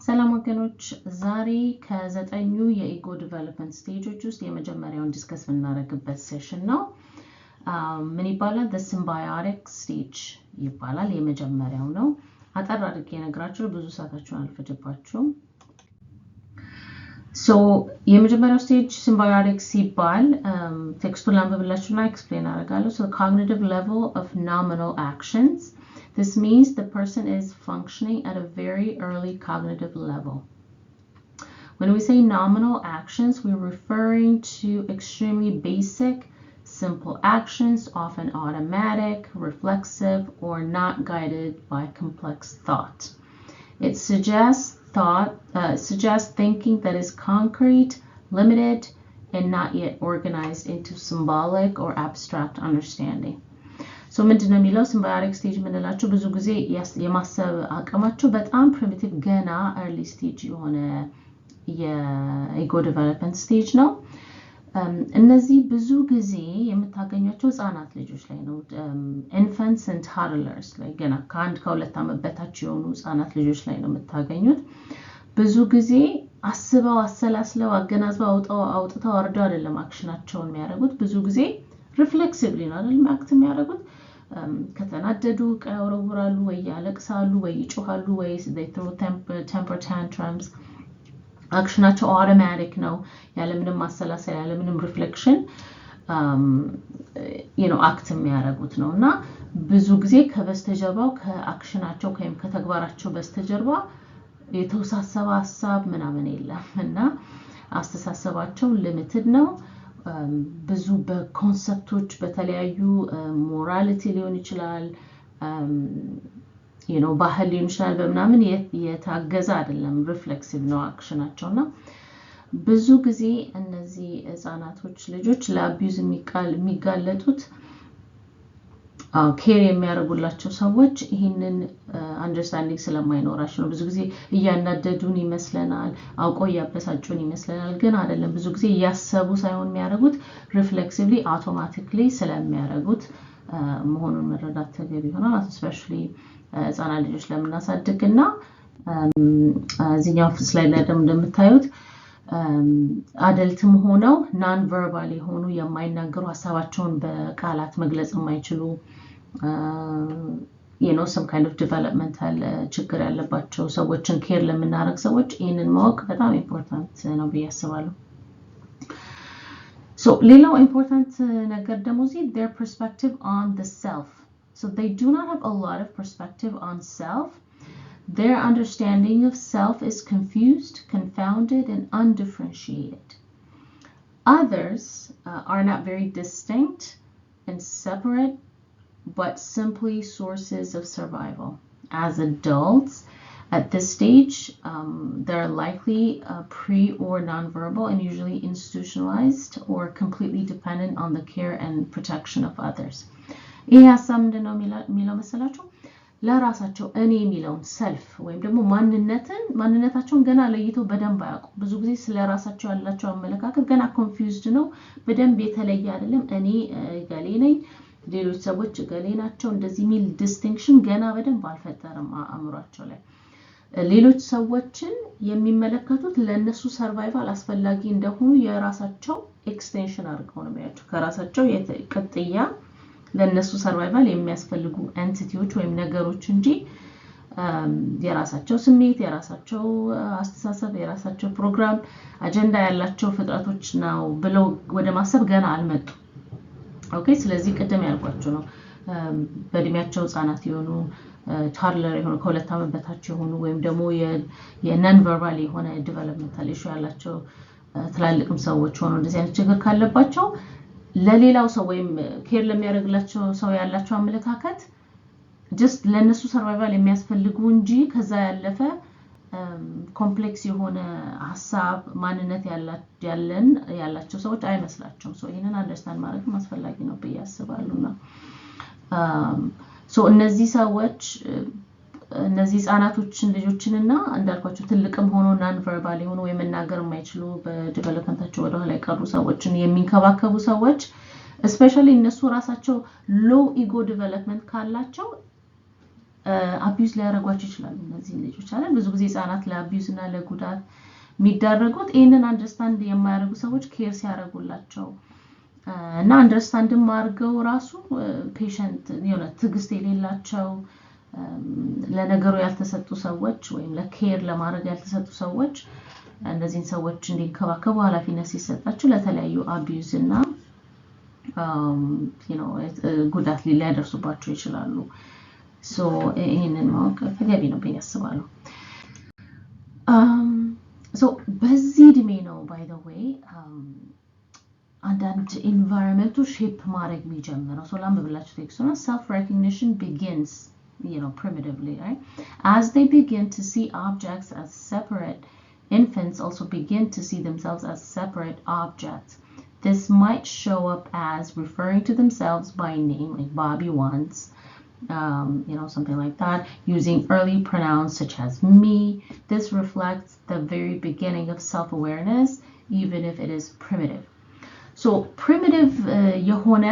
ሰላም ወገኖች፣ ዛሬ ከዘጠኙ የ ego development stage ኦች ውስጥ የመጀመሪያውን discuss የምናደርግበት session ነው። ምን ይባላል? Symbiotic stage ይባላል። የመጀመሪያው ነው። አጠር አድርጌ እነግራችኋለሁ፣ ብዙ ሰዓታችሁን አልፈጅባችሁም። So የመጀመሪያው stage symbiotic ሲባል text ኡን ላንብብላችሁና explain አደርጋለሁ። So cognitive level of nominal actions. This means the person is functioning at a very early cognitive level. When we say nominal actions, we're referring to extremely basic, simple actions, often automatic, reflexive, or not guided by complex thought. It suggests thinking that is concrete, limited, and not yet organized into symbolic or abstract understanding. So ምንድን ነው የሚለው? Symbiotic stage የምንላቸው ብዙ ጊዜ የማሰብ አቅማቸው በጣም primitive፣ ገና early stage የሆነ የ ego development stage ነው። እነዚህ ብዙ ጊዜ የምታገኟቸው ህጻናት ልጆች ላይ ነው። Infants and toddlers ላይ፣ ገና ከ1 ከ2 ዓመት በታች የሆኑ ህጻናት ልጆች ላይ ነው የምታገኙት። ብዙ ጊዜ አስበው፣ አሰላስለው፣ አገናዝበው፣ አውጥተው አውርደው አይደለም action ኣቸውን የሚያደርጉት። ብዙ ጊዜ reflexively ነው አይደለም act የሚያደርጉት። ከተናደዱ ዕቃ ይወረውራሉ፣ ወይ ያለቅሳሉ፣ ወይ ይጮሃሉ፣ ወይ throw temper tantrums። Action ኣቸው automatic ነው። ያለምንም ማሰላሰል፣ ያለምንም reflection ነው act የሚያደርጉት ነው። እና ብዙ ጊዜ ከበስተጀርባው፣ ከ action ኣቸው ወይም ከተግባራቸው በስተጀርባ የተወሳሰበ ሀሳብ ምናምን የለም እና አስተሳሰባቸው limited ነው። ብዙ በ concept ኦች፣ በተለያዩ morality ሊሆን ይችላል፣ ባህል ሊሆን ይችላል፣ በምናምን የታገዘ አይደለም። Reflexive ነው action ኣቸው። እና ብዙ ጊዜ እነዚህ ህጻናቶች ልጆች ለ abuse የሚጋለጡት care የሚያደርጉላቸው ሰዎች ይህንን understanding ስለማይኖራቸው ነው። ብዙ ጊዜ እያናደዱን ይመስለናል፣ አውቀው እያበሳጩን ይመስለናል፣ ግን አይደለም። ብዙ ጊዜ እያሰቡ ሳይሆን የሚያደርጉት reflexively, automatically ስለሚያደርጉት መሆኑን መረዳት ተገቢ ይሆናል። Especially ህጻናት ልጆች ለምናሳድግ። እና እዚህኛው slide ላይ ደግሞ እንደምታዩት adult ም ሆነው non verbal የሆኑ፣ የማይናገሩ፣ ሀሳባቸውን በቃላት መግለጽ የማይችሉ፣ some kind of developmental ችግር ያለባቸው ሰዎችን care ለምናደርግ ሰዎች ይህንን ማወቅ በጣም important ነው ብዬ አስባለሁ። ሌላው important ነገር ደግሞ እዚህ their perspective on the self. So they do not have a lot of perspective on self. Their understanding of self is confused, confounded, and undifferentiated. Others are not very distinct and separate, but simply sources of survival. As adults, at this stage, they're likely pre or nonverbal and usually institutionalized or completely dependent on the care and protection of others. ይህ ሀሳብ ምንድን ነው የሚለው መሰላችሁ? ለራሳቸው እኔ የሚለውን self ወይም ደግሞ ማንነትን፣ ማንነታቸውን ገና ለይተው በደንብ አያውቁም። ብዙ ጊዜ ስለ ራሳቸው ያላቸው አመለካከት ገና confused ነው፣ በደንብ የተለየ አይደለም። እኔ እገሌ ነኝ፣ ሌሎች ሰዎች እገሌ ናቸው፣ እንደዚህ የሚል distinction ገና በደንብ አልፈጠረም አእምሯቸው ላይ። ሌሎች ሰዎችን የሚመለከቱት ለእነሱ survival አስፈላጊ እንደሆኑ የራሳቸው extension አድርገው ነው የሚያዩአቸው። ከራሳቸው ቅጥያ፣ ለእነሱ survival የሚያስፈልጉ entity ዎች ወይም ነገሮች እንጂ የራሳቸው ስሜት፣ የራሳቸው አስተሳሰብ፣ የራሳቸው ፕሮግራም፣ አጀንዳ ያላቸው ፍጥረቶች ነው ብለው ወደ ማሰብ ገና አልመጡም። Okay፣ ስለዚህ ቅድም ያልኳችሁ ነው። በእድሜያቸው ህጻናት የሆኑ፣ toddler የሆኑ፣ ከ2 ዓመት በታች የሆኑ ወይም ደግሞ የ non verbal የሆነ developmental issue ያላቸው ትላልቅም ሰዎች ሆነው እንደዚህ አይነት ችግር ካለባቸው ለሌላው ሰው ወይም care ለሚያደርግላቸው ሰው ያላቸው አመለካከት just ለእነሱ survival የሚያስፈልጉ እንጂ ከዛ ያለፈ complex የሆነ ሀሳብ፣ ማንነት ያለን ያላቸው ሰዎች አይመስላቸውም። So ይህንን understand ማድረግም አስፈላጊ ነው ብዬ አስባለሁ። እና እነዚህ ሰዎች፣ እነዚህ ህጻናቶችን ልጆችንና እንዳልኳቸው ትልቅም ሆኖ non verbal የሆኑ ወይም መናገር የማይችሉ፣ በ development ኣቸው ወደኋላ የቀሩ ሰዎችን የሚንከባከቡ ሰዎች፣ especially እነሱ ራሳቸው low ego development ካላቸው Abuse ሊያደርጓቸው ይችላሉ እነዚህን ልጆች አይደል? ብዙ ጊዜ ህጻናት ለ abuse እና ለጉዳት የሚዳረጉት ይህንን understand የማያደርጉ ሰዎች care ሲያደርጉላቸው እና understand ም አድርገው ራሱ patient የሆነ ትዕግስት የሌላቸው፣ ለነገሩ ያልተሰጡ ሰዎች ወይም ለ care ለማድረግ ያልተሰጡ ሰዎች እነዚህን ሰዎች እንዲንከባከቡ ኃላፊነት ሲሰጣቸው ለተለያዩ abuse እና ጉዳት ሊያደርሱባቸው ይችላሉ። So ይህንን ማወቅ ተገቢ ነው ብዬ አስባለሁ። So በዚህ እድሜ ነው by the way አንዳንድ environment ኡ shape ማድረግ የሚጀምረው። So ላንብብላችሁ text ኡ ነው። Self recognition begins primitively, right? As they begin to see objects as separate, infants also begin to see themselves as separate objects. This might show up as referring to themselves by name, like Bobby wants, something like that, using early pronouns such as me. This reflects the very beginning of self-awareness, even if it is primitive. So primitive የሆነ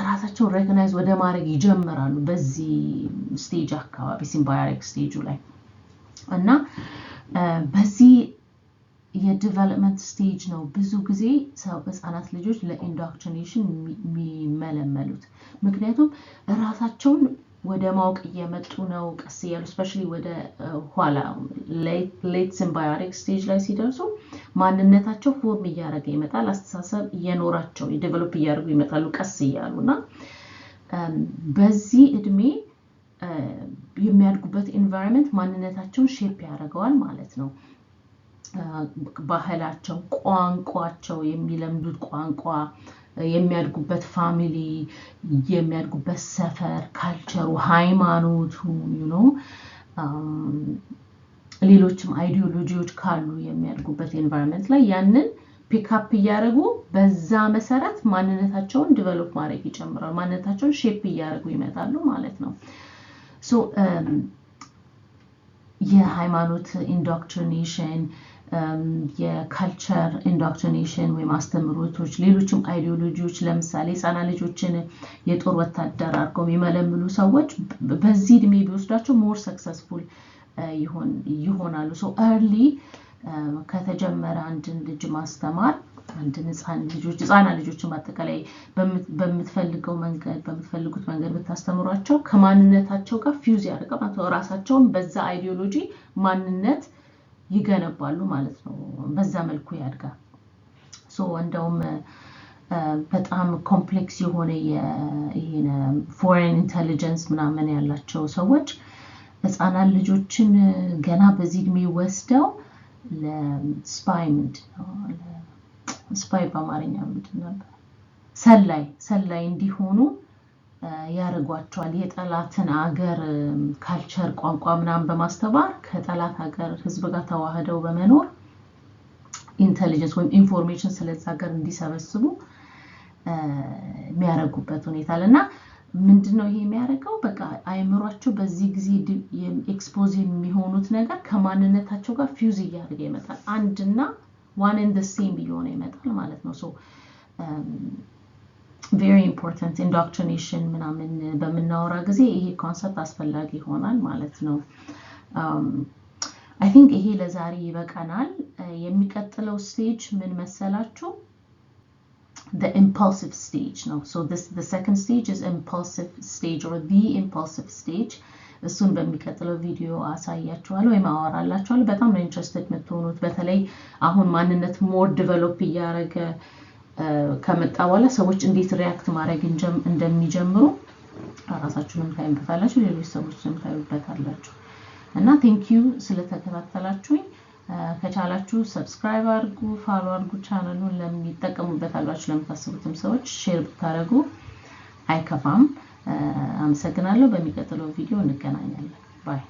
ራሳቸውን recognize ወደ ማድረግ ይጀምራሉ በዚህ stage አካባቢ፣ symbiotic stage ኡ ላይ። እና በዚህ የ development stage ነው ብዙ ጊዜ ሰው ህጻናት ልጆች ለ indoctrination የሚመለመሉት። ምክንያቱም ራሳቸውን ወደ ማወቅ እየመጡ ነው ቀስ እያሉ፣ especially ወደ ኋላ late symbiotic stage ላይ ሲደርሱ ማንነታቸው form እያደረገ ይመጣል። አስተሳሰብ እየኖራቸው develop እያደረጉ ይመጣሉ ቀስ እያሉ። እና በዚህ እድሜ የሚያድጉበት environment ማንነታቸውን shape ያደርገዋል ማለት ነው። ባህላቸው፣ ቋንቋቸው፣ የሚለምዱት ቋንቋ፣ የሚያድጉበት family፣ የሚያድጉበት ሰፈር፣ culture ኡ፣ ሃይማኖቱ፣ ሌሎችም ideology ዎች ካሉ የሚያድጉበት environment ላይ ያንን pick up እያደረጉ በዛ መሰረት ማንነታቸውን develop ማድረግ ይጀምራሉ። ማንነታቸውን shape እያደረጉ ይመጣሉ ማለት ነው። So የሃይማኖት indoctrination፣ የ culture indoctrination ወይም አስተምህሮቶች፣ ሌሎችም ideology ዎች፣ ለምሳሌ ህጻናት ልጆችን የጦር ወታደር አድርገው የሚመለምሉ ሰዎች በዚህ እድሜ ቢወስዷቸው more successful ይሆናሉ። So early ከተጀመረ አንድን ልጅ ማስተማር፣ አንድን ህፃን ልጆች፣ ህፃናት ልጆችን በአጠቃላይ በምትፈልገው መንገድ፣ በምትፈልጉት መንገድ ብታስተምሯቸው ከማንነታቸው ጋር ፊውዝ ያደርጋል ማለት ነው። ራሳቸውን በዛ ideology ማንነት ይገነባሉ ማለት ነው። በዛ መልኩ ያድጋል። So እንደውም በጣም complex የሆነ foreign intelligence ምናምን ያላቸው ሰዎች ህፃናት ልጆችን ገና በዚህ እድሜ ወስደው ለ spy፣ ምንድን ነው spy በአማርኛ ምንድን ነበር? ሰላይ፣ ሰላይ እንዲሆኑ ያደርጓቸዋል። የጠላትን አገር culture፣ ቋንቋ ምናምን በማስተማር ከጠላት ሀገር ህዝብ ጋር ተዋህደው በመኖር intelligence ወይም information ስለዛ ሀገር እንዲሰበስቡ የሚያደርጉበት ሁኔታ አለ። እና ምንድን ነው ይሄ የሚያደርገው? በቃ አይምሯቸው በዚህ ጊዜ expose የሚሆኑት ነገር ከማንነታቸው ጋር ፊውዝ እያደረገ ይመጣል። አንድና one and the same እየሆነ ይመጣል ማለት ነው። So very important፣ indoctrination ምናምን በምናወራ ጊዜ ይሄ concept አስፈላጊ ይሆናል ማለት ነው። I think ይሄ ለዛሬ ይበቃናል። የሚቀጥለው stage ምን መሰላችሁ? The impulsive stage ነው። So this the second stage is impulsive stage or the impulsive stage። እሱን በሚቀጥለው ቪዲዮ አሳያችኋለሁ ወይም አወራላችኋለሁ። በጣም ነው interested የምትሆኑት። በተለይ አሁን ማንነት more develop እያደረገ ከመጣ በኋላ ሰዎች እንዴት react ማድረግ እንደሚጀምሩ ራሳችሁንም ታዩበታላችሁ፣ ሌሎች ሰዎችንም ታዩበታላችሁ። እና thank you ስለተከታተላችሁኝ። ከቻላችሁ subscribe አድርጉ፣ follow አድርጉ ቻናሉን። ለሚጠቀሙበት አሏችሁ ለምታስቡትም ሰዎች share ብታደርጉ አይከፋም። አመሰግናለሁ። በሚቀጥለው ቪዲዮ እንገናኛለን። Bye.